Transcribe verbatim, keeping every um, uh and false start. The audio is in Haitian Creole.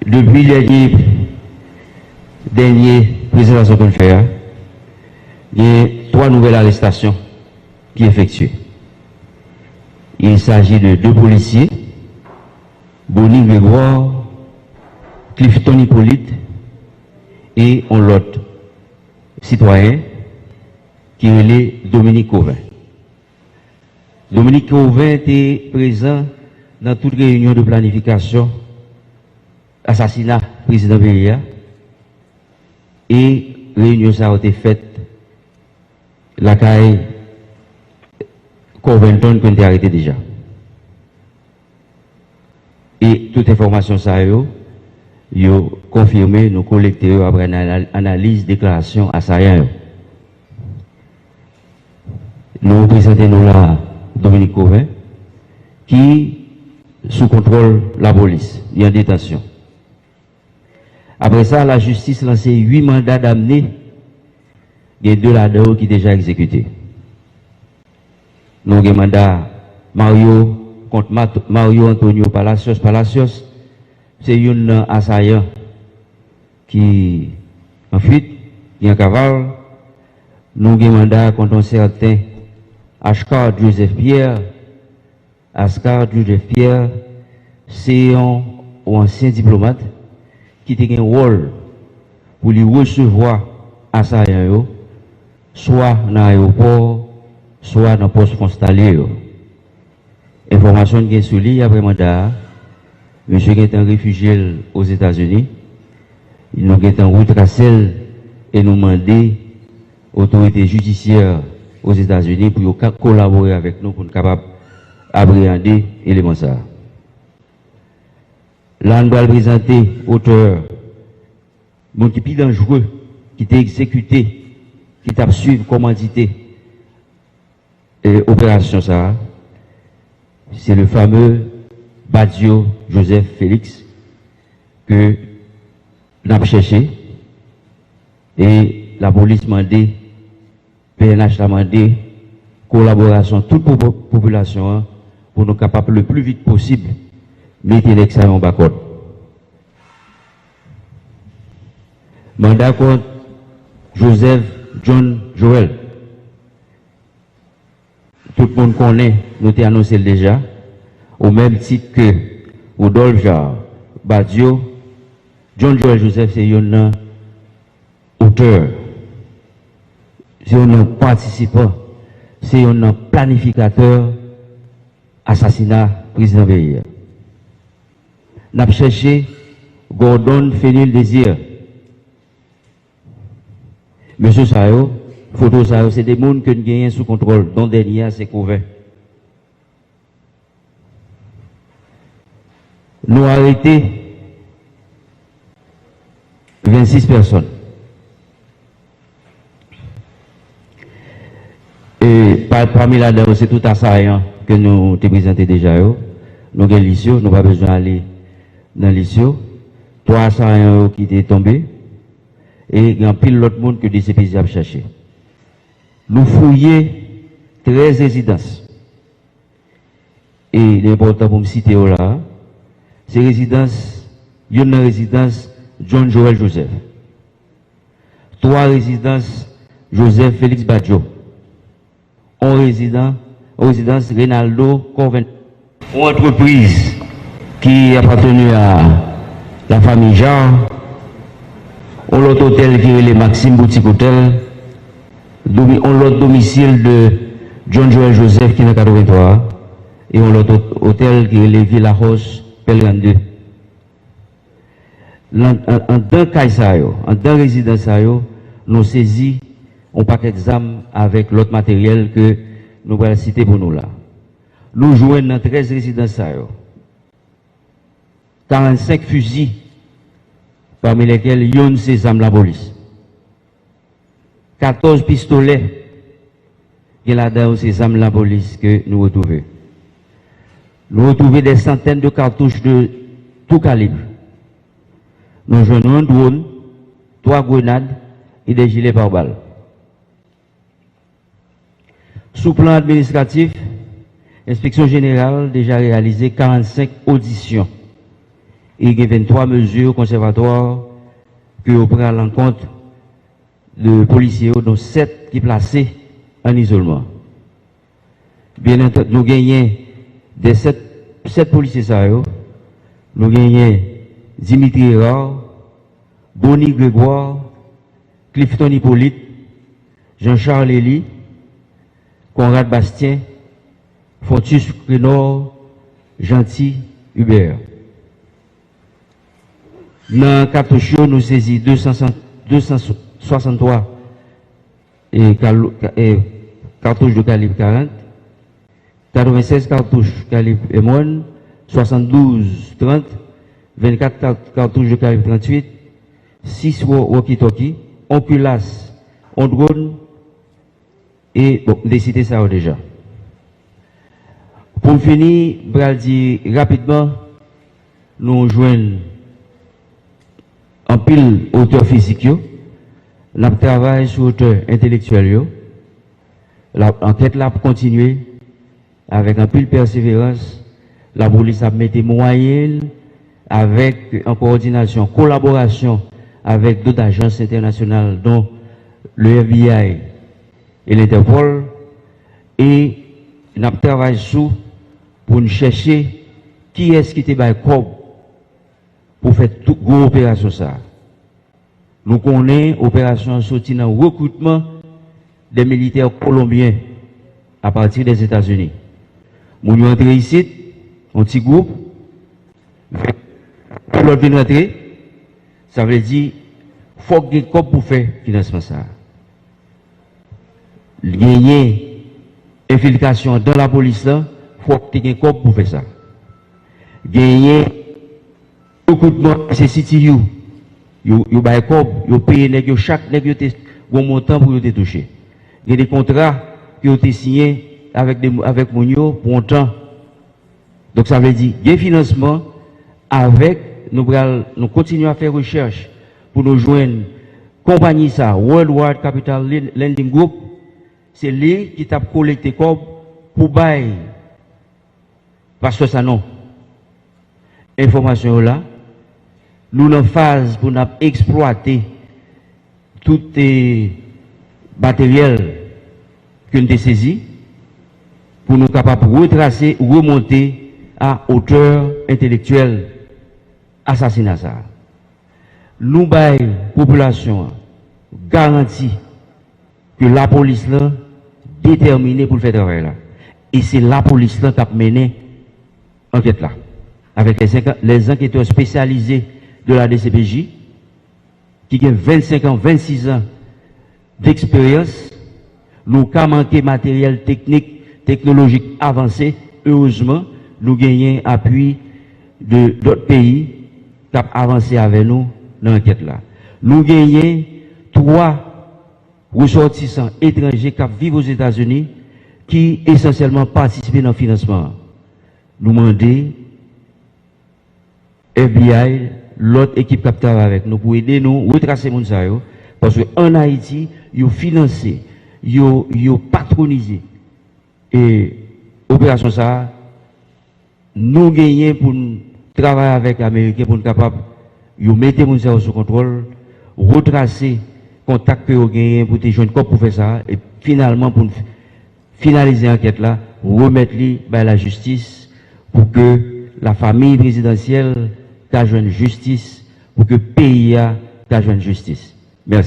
Depi dènye, dènye prezantasyon ke n fè a, gen twa nouvèl arestasyon ki efektye. Il s'agit de de polisye, Bony Grégoire, Clifton Hyppolite e yon lòt sitwayen ki rele Dominique Cauvin. Dominique Cauvin te prezan nan tout reyinyon de planifikasyon asasina prezidan peyi a, e reyinyon sa yo te fèt lakay Covington ke n te arete deja. E tout enfòmasyon sa yo, yo konfime, nou kolekte yo apre anal-, analiz deklarasyon asayan yo. Nou prezante nou la Dominique Cauvin, ki sou kontwòl lapolis, li an detansyon. Apre sa, lajistis lanse uit manda damne, gen de ladan yo ki deja egzekite. Nou gen manda Mario kont Mat-, Mario Antonio Palacios Palacios, se youn nan asayan ki an fuit, ki an kaval. Nou gen manda kont yon sèten Ashcard Joseph Pierre. Ashcard Joseph Pierre se yon, yon ansyen diplomat ki te gen wòl pou li resevwa asayan yo, swa nan ayewopò, swa nan pòs fwontalye yo. Enfòmasyon n gen sou li, apre manda a, misye gentan refijye l Ozetazini. Nou gentan retrase l e nou mande otorite jidisyè Ozetazini pou yo ka kolabore avèk nou pou n kapab apreyande eleman sa a. La, n pral prezante otè, moun ki pi danjere, ki te egzekite, ki t ap swiv kòmandite e operasyon sa a, se le fameux Badio Joseph Félix ke n ap chèche, e lapolis mande, P N H la mande kolaborasyon tout popo-, popilasyon an pou nou kapab le pli vit posib mete nèg sa yo anba kòd. Manda kont Joseph John Joël. Tout moun konnen, nou te anonse l deja. O menm tit ke Rodolphe Jaar Badio, John Joël Joseph se youn nan otè, se youn nan patisipan, se youn nan planifikatè asasina prezidan peyi a. N ap chèche Gordon Fenil Désir. Mesye sa yo, foto sa yo, se de moun ke n genyen sou kontwòl, dont dènye a se Cauvin. Nou arete vennsis pèsòn. E pa-, pami ladan yo, se tout asayan ke nou te prezante deja yo. Nou gen lis yo, nou pa bezwen ale nan lis yo. Twa asayan yo ki te tonbe. E gen anpil lòt moun ke D C P J ap chache. Nou fouye trèz rezidans. E li enpòtan pou m site yo la a. Se rezidans, youn nan rezidans John Joël Joseph. Twa rezidans Joseph Félix Badio. On rezidan, on rezidans Reynaldo Corven. On antrepriz ki apateni a lafanmi Jaar. On lòt otèl ki rele Maxime Boutique Hotel. Domi-, on lòt domisil de John Joël Joseph ki nan katrevenntwa a. E on lòt ot-, otèl ki rele Villa House Pèlgrann de. Lan-, an-, anndan kay sa yo, anndan rezidans sa yo, nou sezi yon pakèt zam avèk lòt materyèl ke nou pral site pou nou la. Nou jwenn nan trèz rezidans sa yo karannsenk fizi, pami lèkèl yonn se zam lapolis. Katòz pistolè, gen ladan yo se zam lapolis ke nou retwouve. Nou retwouve des centaines de cartouches de tout calibre. Nou jwenn yon dwòn, twa grenad e de jilè pare-bal. Sou plan administratif, Enspeksyon Jeneral deja reyalize karannsenk odisyon e gen venntwa mezi konsèvatwa ke yo pran alankont de polisye yo, dont sèt ki plase an izolman. Byen antandi, nou genyen de sèt, sèt polisye sa yo, nou genyen Dimitri Hérard, Bony Grégoire, Clifton Hyppolite, Jean Charles Élie, Conrad Bastien, Fontus Crénor, Jeanty Hubert. Nan katouch yo, nou sezi de san, de san swasanntwa e kalo-, ka-, e katouch de kalib karant, katrevennsèz katouch kalib M one, swasanndouz trant, vennkat ka-, katouch de kalib trantuit, sis wo-, walkie-talkie, yon kilas, yon dwòn, e, bon, m te site sa yo deja. Pou m fini, m pral di rapidman, nou jwenn anpil otè fizik yo. N ap travay sou otè entelektyèl yo. La, ankèt la ap kontinye avèk anpil pèseverans. Lapolis ap mete mwayen l avèk, an kowòdinasyon, kolaborasyon avèk dòt ajans entènasyonal, dont le F B I e l'Interpol, e n ap travay sou pou n chèche kiyès ki te bay kòb pou fè tout gwo operasyon sa a. Nou konnen operasyon an soti nan rekritman de militè kolonbyen apati dèzetazini. Moun yo antre isit, yon ti gwoup, lòt vin rantre, sa vle di, fòk gen kòb pou fè finansman sa a. Genyen enfiltrasyon dan lapolis lan, fòk te gen kòb pou fè sa. Genyen rekritman, se C T U. Yo, yo bay kòb, yo peye nèg yo, chak nèg yo te gon montan pou yo te touche. Gen de kontra ke yo te siyen avèk de, avèk moun yo pou yon tan. Donk, sa vle di, gen finansman avèk, nou pral, nou kontinye ap fè rechèch pou nou jwenn konpayi sa, Worldwide Capital Lending Group, se li ki t ap kolekte kòb pou bay pastè Sanon enfòmasyon yo la. Nou nan faz pou n ap eksplwate tout, eh, materyèl ke n te sezi pou nou kapab retrase, remonte a otè entelektyèl asasina sa a. Nou bay popilasyon an garanti ke lapolis lan detèmine pou l fè travay la. E se lapolis lan k ap mennen ankèt la, avèk les enka-, les enquêteurs spécialisés de la D C P J, ki gen vennsenk an, vennsis an deksperyans. Nou ka manke materyèl teknik, teknolojik avanse, erezman, nou genyen apui de dòt peyi k ap avanse avè nou nan ankèt la. Nou genyen twa resòtisan etranje k ap viv Ozetazini ki esansyèlman patisipe nan finansman an. Nou mande F B I, lòt ekip k ap travay avèk nou pou ede nou retrase moun sa yo, paske ann Ayiti, yo finanse, yo, yo patronize, e, operasyon sa a. Nou genyen pou n travay avèk Ameriken pou n kapab, yo mete moun sa yo sou kontwòl, retrase kontak ke yo genyen pou te jwenn kòb pou fè sa a, e finalman pou n finalize ankèt la, remèt li bay lajistis pou ke lafanmi prezidansyèl ka jwenn jistis, pou ke peyi a ka jwenn jistis.